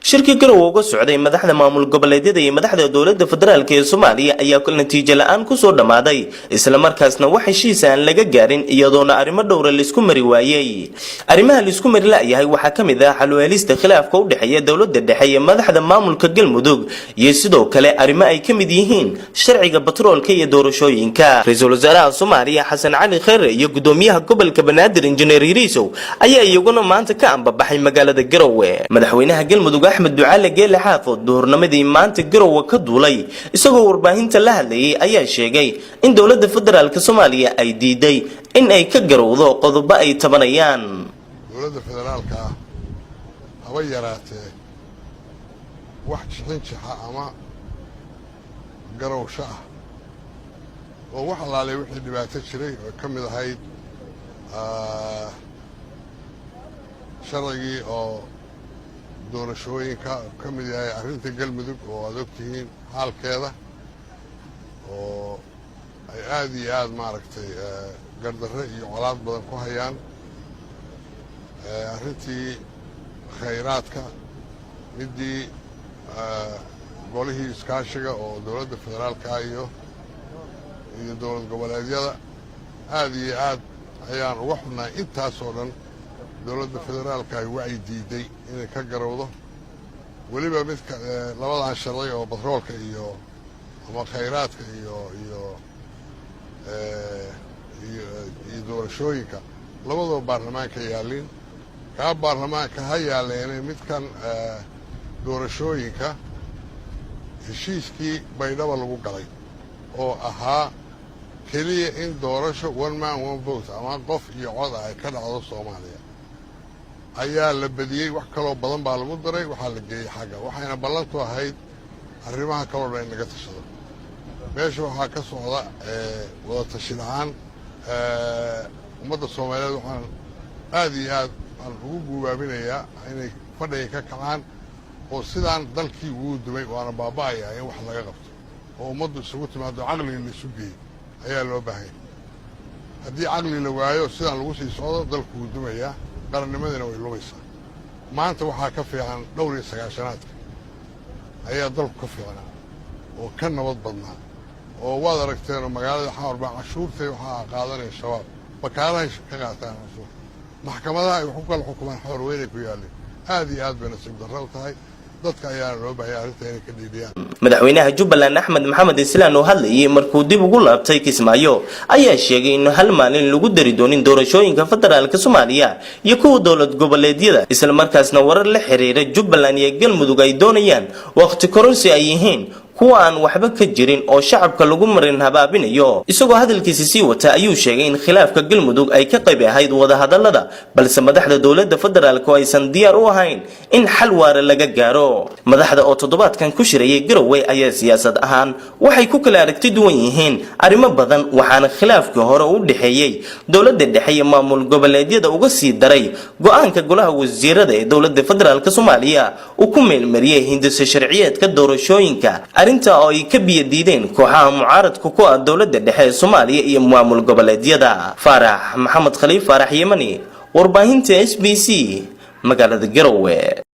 Shirkii Garowe uga socday madaxda maamul goboleedyada iyo madaxda dowladda federaalka ee Soomaaliya ayaa natiijo la-aan kusoo dhammaaday, islamarkaasna wax heshiis aan laga gaarin, iyadoona arrimo dhowra laisku mari waayey. Arrimaha laisku mari la-yahay waxaa ka mid ah xal u helista khilaafka u dhexeeya dowladda dhexe iyo madaxda maamulka Galmudug, iyo sidoo kale arrimo ay ka mid yihiin sharciga batroolka iyo doorashooyinka. Ra-iisul wasaaraha Soomaaliya Xasan Cali Kheyre iyo gudoomiyaha gobolka Banaadir Injineer Yariisow ayaa iyaguna maanta ka ambabaxay magaalada Garowe. Madaxweynaha Galmudug Axmed Ducaale Geele Xaafo duhurnimadii maanta Garowe ka duulay, isagoo warbaahinta la hadlayay ayaa sheegay in dowladda federaalka Soomaaliya ay diiday in ay ka garowdo qodobo ay tabanayaan. Dowladda federaalka ah haba yaraatee wax jixin jixa ama garowsho ah oo wax allaalay wixii dhibaato jiray oo ka mid ahayd sharcigii oo doorashooyinka, ka mid yahay arrinta Galmudug oo aad og tihiin xaalkeeda, oo ay aad iyo aad, maaragtay, gardarre iyo colaad badan ku hayaan, arrintii khayraadka, middii golihii iskaashiga oo dowladda federaalka iyo dowlad goboleedyada, aad iyo aad ayaan uga xunnahay. Intaasoo dhan dowladda federaalka ay wacyi diiday inay ka garowdo, weliba midka labadan sharci oo batroolka iyo ama khayraadka iyo doorashooyinka, labadoo baarlamaanka yaallin. Kaa baarlamaanka ha yaalleene, midkan doorashooyinka, heshiiskii Baydhaba lagu galay oo ahaa keliya in doorasho one man one vote ama qof iyo cod ah ay ka dhacdo Soomaaliya ayaa la badiyey. Wax kaloo badan baa lagu daray, waxaa la geeyey xagga, waxayna ballantu ahayd arrimaha kaloo dhan in laga tashado. Meesha waxaa ka socda wada tashi la-aan. Ummadda Soomaaliyeed waxaan aad iyo aad aan ugu guubaabinayaa inay fadhiga ka kacaan, oo sidaan dalkii wuu dumay waana baaba'ayaa in wax laga qabto oo ummaddu isugu timaado, caqliga la isu geeyo ayaa loo baahanya. Haddii caqli la waayo, sidaan lagu sii socdo, dalku wuu dumayaa, qarannimadina way lumaysaa. Maanta waxaa ka fiican dhowr iyo sagaashanaadka ayaa dalku ka fiicnaa oo ka nabad badnaa, oo waad aragteenoo magaalada Xamar baa cashuurtay waxaa qaadanaya Shabaab, bakaarahay ka qaataan cashuur, maxkamadaha ay wax ku kala xukumaan xoor weynay ku yaalleen. Aad iyo aad bay nasiib darro u tahay. Dadka ayaana loo baahaya arrinta inay ka dhiidhiyaan. Madaxweynaha Jubbaland Axmed Maxamed Islaan oo hadlayay markuu dib ugu laabtay Kismaayo ayaa sheegay in hal maalin lagu dari doonin doorashooyinka federaalka Soomaaliya iyo kuwa dowlad goboleedyada, islamarkaasna warar la xiriira Jubbaland iyo Galmudug ay doonayaan waqti kororsi ay yihiin kuwa aan waxba ka jirin oo shacabka lagu marin habaabinayo. Isagoo hadalkiisa sii wata ayuu sheegay in khilaafka Galmudug ay ka qayb ahayd wadahadalada, balse madaxda dowladda federaalka oo aysan diyaar u ahayn in xal waara laga gaaro. Madaxda oo toddobaadkan ku shirayay Garowe ayaa siyaasad ahaan waxay ku kala aragti duwan yihiin arrimo badan, waxaana khilaafkii hore u dhexeeyey dowladda dhexe iyo maamul goboleedyada uga sii daray go-aanka golaha wasiirada ee dowladda federaalka Soomaaliya uu ku meelmariyey hindise sharciyeedka doorashooyinka, arrinta oo ay ka biyo diideen kooxaha mucaaradka ku ah dowladda dhexe ee Soomaaliya iyo maamul goboleedyada. Faarax Maxamed Khaliif, Faarax Yemani, warbaahinta SBC, magaalada Garowe.